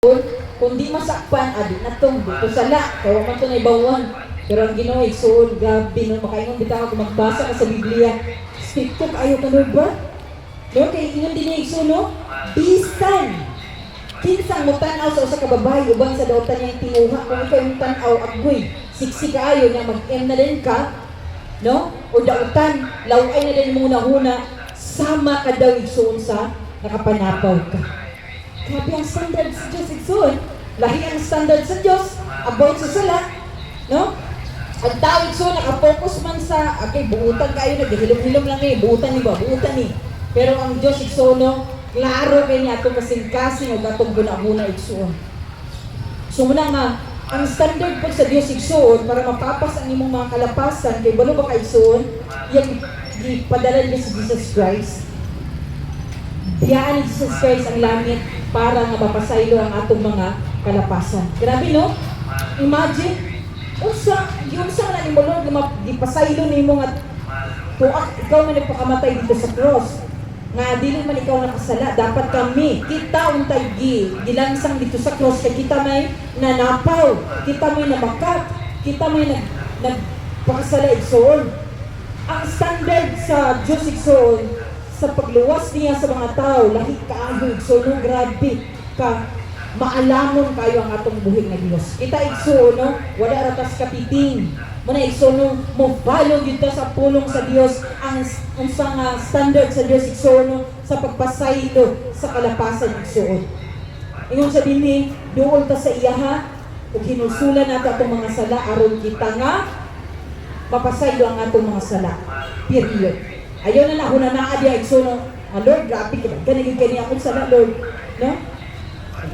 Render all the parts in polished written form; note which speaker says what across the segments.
Speaker 1: Kung di masakpan, adi na to, dito sala, kay wa man to naibawan. Pero ang Ginoo, igsuon, grabe no, makaingon bitaw kung magbasa ka sa Biblia, stricto kaayo ka, Lord ba? No, kay ingon din niya, igsuon, no? Bisan kinsang mo tan-aw sa usa ka babae uban sa dautan niyang tinguha, kung ikaw yung tan-aw, agoy, siksi kaayo nga mag-M na din ka, no? O dautan, laway na din muna huna, sama ka daw, igsuon, sa nakapanapaw ka. Grabe ang standard sa Diyos, igsuon. Lahi ang standard sa Diyos about sa sala, no? Ang tao, igsuon, nakapokus man sa, okay, buutan kayo, naghilom-hilom lang eh, buutan ni ba, buutan ni. Pero ang Diyos, igsuon, no, klaro kay niya atong kasing-kasing o atong guna-guna, igsuon. So muna nga, ang standard po sa Diyos, igsuon, para mapapas ang imong mga kalapasan, kay balo ba ka, igsuon, yung gipadala niya si Jesus Christ, biyaan ni Jesus Christ ang langit para nga mapasaylo ang atong mga kalapasan. Grabe, no? Imagine, unsa, yung sa na nimo, Lord, nga gipasaylo nimo nga tuak ikaw man nagpakamatay dito sa cross. Nga dili man ikaw nakasala, dapat kami, kita untay gilansang dito sa cross kay kita may nanapaw, kita may namakat, kita may nagpakasala, igsoon. Ang standard sa Diyos, igsoon, sa pagluwas niya sa mga tao, lahi kaayo, igsoon, no? Grabe ka maalamon kayo ang atong buhi nga Dios. Kita, igsoon, no, wala ra tas kapiting. Muna, igsoon, no, mo follow gyud ta sa pulong sa Dios, ang unsa nga standard sa Dios, igsoon, no, sa pagpasaylo sa kalapasan, igsoon. Ingon sa dinhi, duol ta sa iyaha ug hinulsulan nato atong mga sala aron kita nga mapasaylo ang atong mga sala. Period. Ayaw na na hunanaa diya, igsoon, no? Ah, Lord, grabe ka. Ganagin kani akong sala, Lord. No?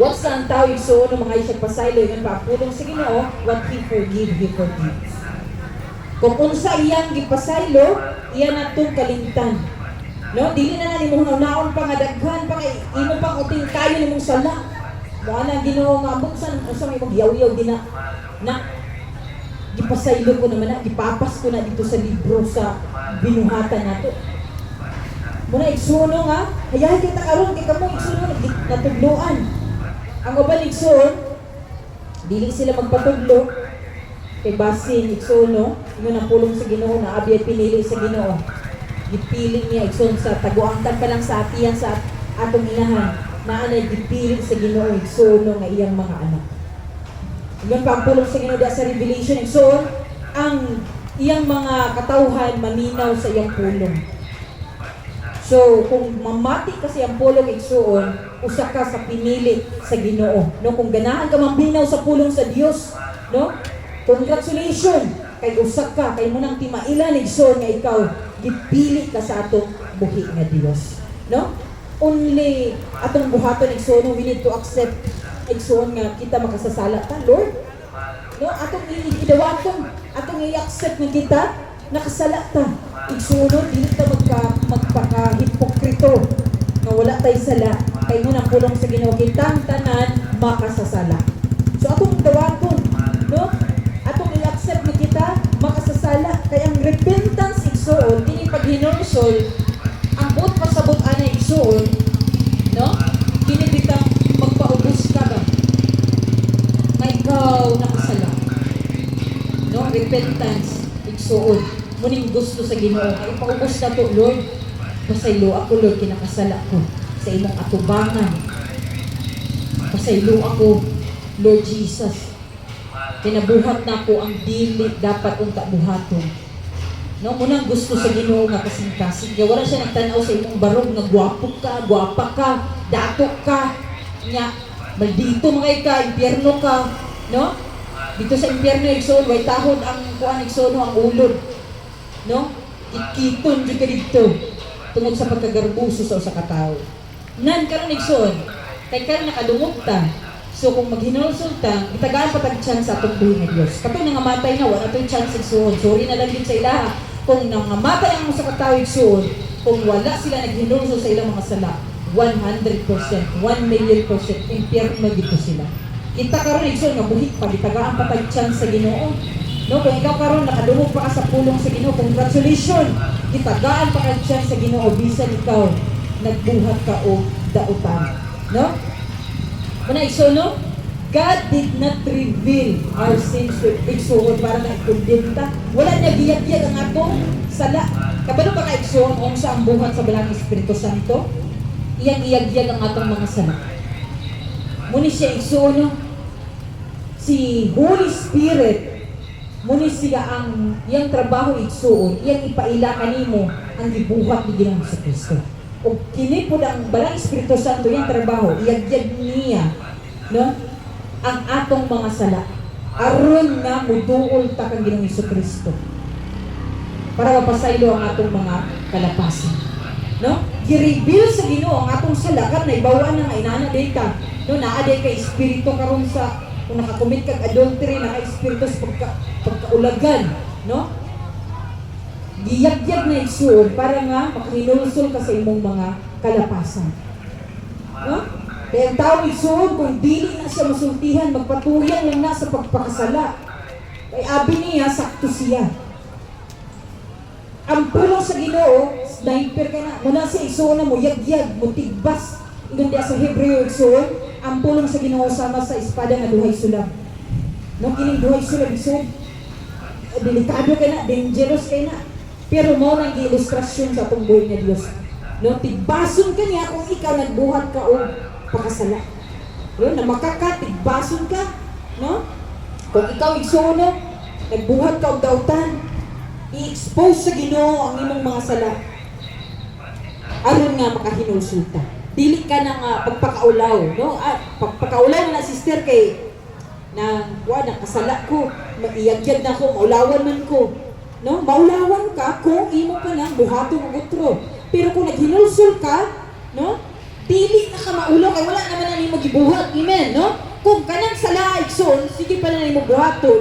Speaker 1: Once na ang tao, igsoon, ng mga isang pasaylo, ingon pa ang pulong sa Ginoo, what He forgive, He forgives. Kung unsa iyang gipasaylo, iya na tong kalimtan. No, dili na na nimo hunaon pa nga daghan pa kay imo pa uting kayo nimong sala. Mo ana Ginoo nga ambot sa unsa may imong yaw-yaw dina na gipasaylo ko naman na, gipapas ko na dito sa libro sa binuhatan nato. Muna, igsuon, nga, hayahay kita karon kay kamo, igsuon, natudloan. Ang uban, igsuon, dili sila magpatudlo kay basin, igsuon, no, ingon ang pulong sa Ginoo na abi ay pinili sa Ginoo. Gipili niya, igsuon, sa taguangkan pa lang sa atiyan sa atong inahan, naa nay gipili sa Ginoo, igsuon, no, nga iyang mga anak. Ingon pa ang pulong sa Ginoo sa Revelation, igsuon, ang iyang mga katawhan maminaw sa iyang pulong. So, kung mamati ka sa iyang pulong, igsuon, usa ka sa pinili sa Ginoo. No, kung ganahan ka maminaw sa pulong sa Dios, no? Congratulations kay usa ka kay mo nang timailan, igsuon, nga ikaw gipili ka sa atong buhi nga Dios. No? Only atong buhaton, igsuon, we need to accept, igsuon, nga kita makasasala ta, Lord. No, atong idawaton, atong i-accept nga kita nakasala ta. Igsuon, dili ta magpaka-hipokrito nga wala tay sala. Kay mo nang pulong sa Ginoo, kitang tanan makasasala. So atong dawaton, no? Atong i-accept nga kita makasasala kay ang repentance, igsuon, kini paghinulsol, ang buot pasabot ana, igsuon, no? Kini bitang magpaubos ka ba? Nga ikaw nakasala. No? Repentance, igsuon. Muning gusto sa Ginoo. Ay ipaubos na to, Lord. Pasaylo ako, Lord, kinakasala ko sa imong atubangan. Pasaylo ako, Lord Jesus. Kinabuhat na ko ang dili dapat unta buhaton. No, munang gusto sa Ginoo nga kasing-kasing. Kaya wala siya nagtanaw sa imong barog nga gwapo ka, gwapa ka, dato ka, nya maldito mga ka, impyerno ka, no? Dito sa impyerno, igsoon, way tahod ang kuan, igsoon, ang ulod. No? Kitkiton jud ka didto tungod sa pagkagarbuso sa usa ka tawo. Nan karon, igsoon, kay karon nakadungog ta. So kung maghinulsol ta, gitagaan pa tag chance sa atong buhi nga Dios. Katong nangamatay na, wala toy chance, igsoon. Sorry na lang din sa ilaha. Kung nangamatay ang usa ka tawo, igsoon, kung wala sila naghinulsol sa ilang mga sala, 100%, 1 million percent, impyerno dito sila. Kita karon, igsoon, nga buhi pa, gitagaan pa tag chance sa Ginoo. No, kung ikaw karon nakadungog pa ka sa pulong sa Ginoo, congratulations. Gitagaan pa kag chance sa Ginoo bisan ikaw nagbuhat ka og dautan. No? Muna, igsoon, no? God did not reveal our sins to, igsoon, para nga i-condemn ta. Wala niya giyag-yag ang atong sala. Kabalo ba ka, igsoon, unsa ang buhat sa Balaang Espiritu Santo? Iyang iyagyag ang atong mga sala. Muni siya, igsoon, no? Si Holy Spirit, muni siya ang iyang trabaho, igsuon, iyang ipaila kanimo ang gibuhat ni Ginoong Kristo. Ug kini pud ang Balaang Espiritu Santo, iyang trabaho, iyagyag niya, no, ang atong mga sala aron nga muduol ta kang Ginoong Kristo para mapasaylo ang atong mga kalapasan. No? Gi-reveal sa Ginoo ang atong sala kan naibaw-an na nga inana day ka. No, naa day kay espiritu karon sa kung nakakommit kag adultery, naka espiritu sa pagkaulagan, no? Giyagyag na, igsuon, para nga makahinulsol ka sa imong mga kalapasan. No? Kaya ang tao, igsuon, kung dili na siya masultihan, magpatuyang lang na sa pagpakasala. Kay abi niya, sakto siya. Ang pulong sa Ginoo, sniper ka na. Muna siya, igsuon, na mo yagyag, mo tigbas. Ingon diya sa Hebreo, igsuon, ang pulong sa Ginoo sama sa espada nga duhay sulab. No, kining duhay sulab, igsuon, delikado kay na, dangerous kay na. Pero mao nang giilustrasyon sa atong buhi nga Dios. No, tigbason ka niya kung ikaw nagbuhat ka og pakasala. No, na makaka tigbason ka, no? Kung ikaw, igsuon, no, nagbuhat ka og dautan, i-expose sa Ginoo ang imong mga sala aron nga makahinulsol ta. Dili ka na nga pagpakaulaw, no? Ah, pagpakaulaw na, sister, kay na kuha na kasala ko, maiyagyag na ko, maulawan man ko. No? Maulawan ka kung imo pa nang buhaton og otro. Pero kung naghinulsol ka, no? Dili na ka maulaw kay wala naman na nimo gibuhat. Amen, no? Kung kanang sala, igsoon, sige pa na nimo buhaton,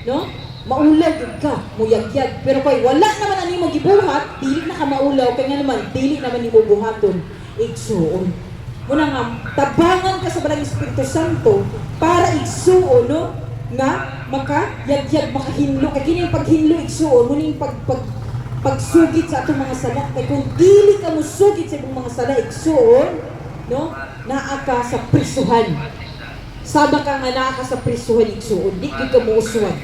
Speaker 1: no? Maulaw gyud ka, muyagyag. Pero kay wala naman na nimo gibuhat, dili na ka maulaw kay nga naman dili naman nimo buhaton, igsuon. Muna nga tabangan ka sa Balaang Espiritu Santo para, igsuon, no, nga makayagyag, makahinlo kay kini paghinlo, igsuon, muni pag pag pagsugit sa atong mga sala. Kay kung dili ka musugit sa imong mga sala, igsuon, no, naa ka sa prisuhan. Saba ka nga naa ka sa prisuhan, igsuon, di gyud ka muuswag,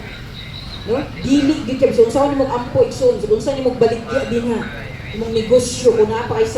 Speaker 1: no? Dili gyud ka, unsa nimo ampo, igsuon, unsa nimo baligya dinha imong negosyo kung naa pa kay